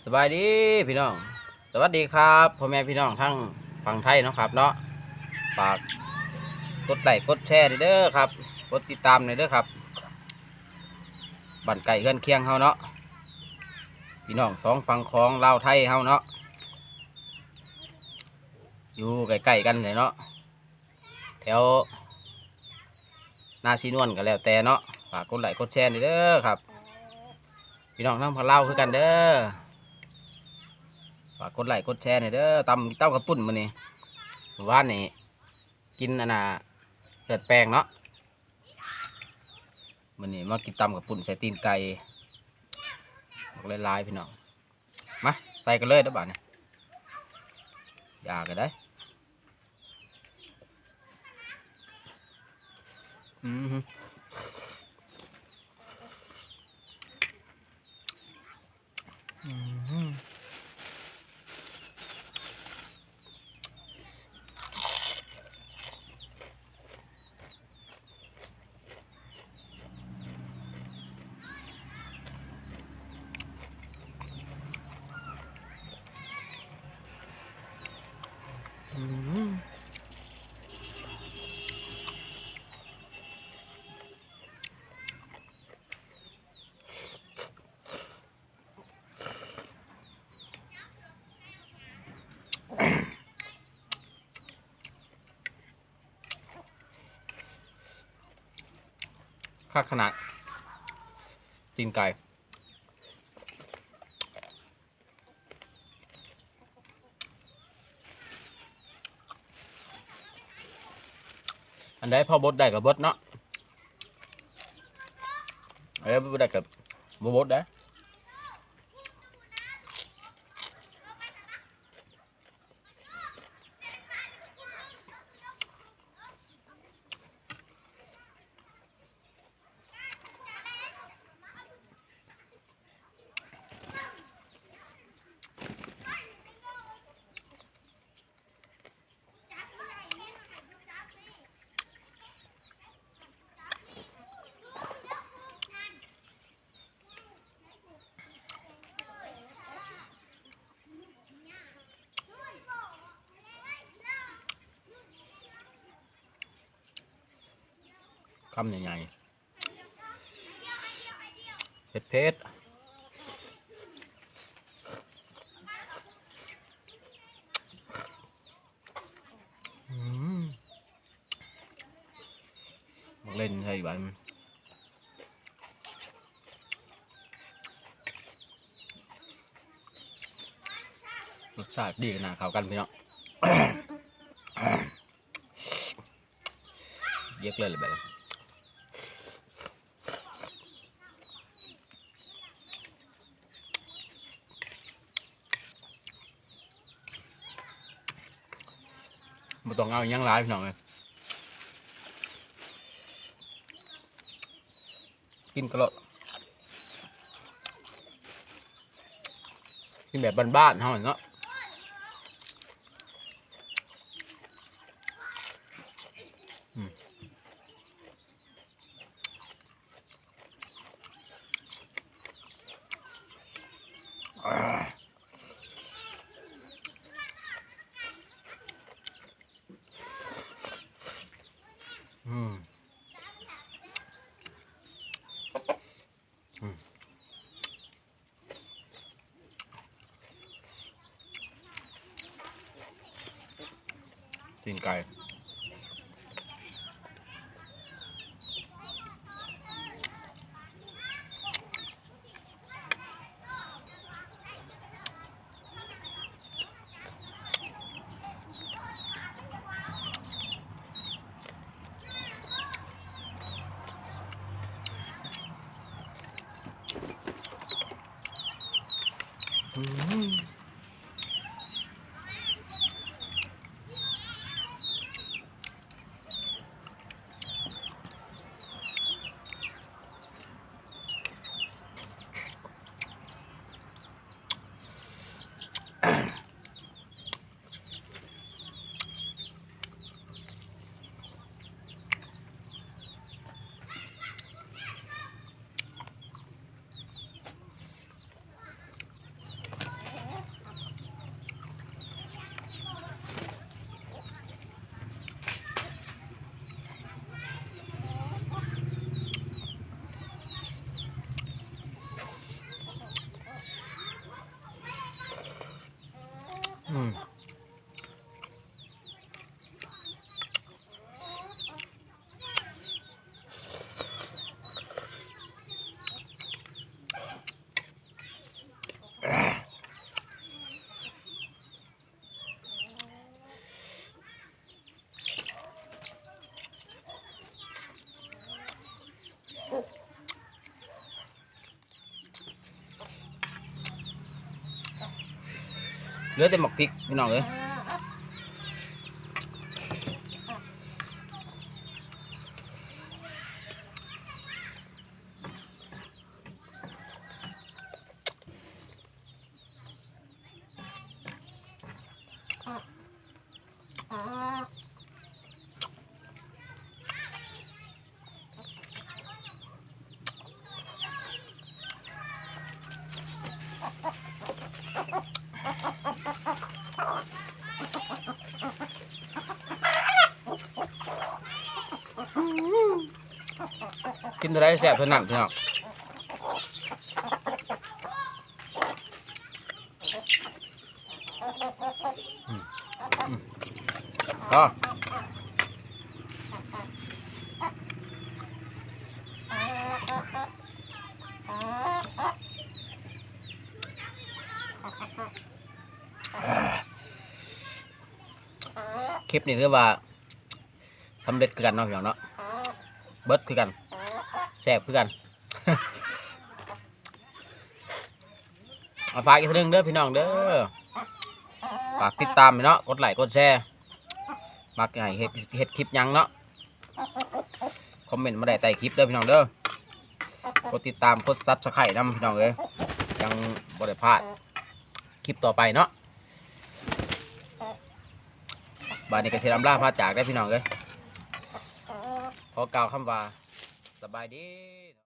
ສະບາຍດີພີ່ນ້ອງ ສະຫວັດດີຄັບ ພໍ່ແມ່ພີ່ນ້ອງທາງຝັ່ງໄທເນາະຄັບເນາະ. ຝາກກົດໄລ້ກົດແຊເດີຄັບ ກົດຕິດຕາມແດ່ເດີຄັບ. ບ້ານໃກ້ເຮືອນຄຽງເຮົາເນາະ ພີ່ນ້ອງສອງຝັ່ງຂອງລາວໄທເຮົາເນາະ ຢູ່ໃກ້ໆກັນແຫຼະເນາະ ແຖວນາສີນວນກໍແລ້ວແຕ່ເນາະ. ຝາກກົດໄລ້ກົດແຊແດ່ເດີຄັບ ພີ່ນ້ອງທາງຝັ່ງລາວຄືກັນເດີ. ຝາກກົດໄລ້ກົດແຊແດ່ເດີ. ຕຳ ຕຳເຂົ້າປຸ້ນມື້ນີ້ ມື້ວານນີ້ກິນອັນນ່າເລືອດແປງເນາະ ມື້ນີ້ມາກິນຕຳເຂົ້າປຸ້ນໃສ່ຕີນໄກ່ ບັກຫຼາຍໆ ພີ່ນ້ອງ. ມາໃສ່ກັນເລີຍເດີບາດນີ້ ຢາກະໄດ້. ອືມ ອືມ. ຄັກຂະໜາດ ຕີນໄກ່. ອັນໃດພໍບົດໄດ້ກໍບົດເນາະ ອັນໃດບົດບໍ່ໄດ້ກໍບໍ່ບົດເດ້. ຄຳໃຫຍ່ໆ ເຜັດໆ. ອືມ ບັກເລັ່ນໃສ່ບາດ ລົດຊາດດີຂະໜາດ ເຂົ້າກັນພີ່ນ້ອງ. ຢຽກເລີຍລະບາດນີ້ ບໍ່ຕ້ອງເອົາຫຍັງຫຼາຍພີ່ນ້ອງເອີຍ ກິນກະໂລດ ກິນແບບບ້ານໆເຮົາເນາະ. ອືມ. ອືມ ອືມ. ຕີນໄກ່. ອ ອືມ ເຫຼືອແຕ່ໝາກພິກ ພີ່ນ້ອງເອີຍ. ກິນເທົ່າໃດແຊບເທົ່ານັ້ນ ພີ່ນ້ອງ. ອືມ ອືມ ພໍ ຄລິບນີ້ຖືວ່າ ສຳເລັດຄືກັນເນາະ ພີ່ນ້ອງເນາະ ເບິດຄືກັນ ແຊບຄືກັນ. ເອົາ ຝາກອີກເທື່ອໜຶ່ງເດີພີ່ນ້ອງເດີ ຝາກຕິດຕາມເນາະ ກົດໄລ້ກົດແຊ ມັກໃຫ້ເຮັດ ເຮັດຄລິບຫຍັງເນາະ ຄອມເມັນມາໄດ້ໃຕ້ຄລິບເດີພີ່ນ້ອງເດີ ກົດຕິດຕາມ ກົດ Subscribe ນຳ ພີ່ນ້ອງເອີຍ ຈັ່ງບໍ່ໄດ້ພາດຄລິບຕໍ່ໄປເນາະ. ບາດນີ້ກໍຊິລ່ຳລາພາຈາກເດີພີ່ນ້ອງເອີຍ ຂໍກ່າວຄຳວ່າ ສະບາຍດີ.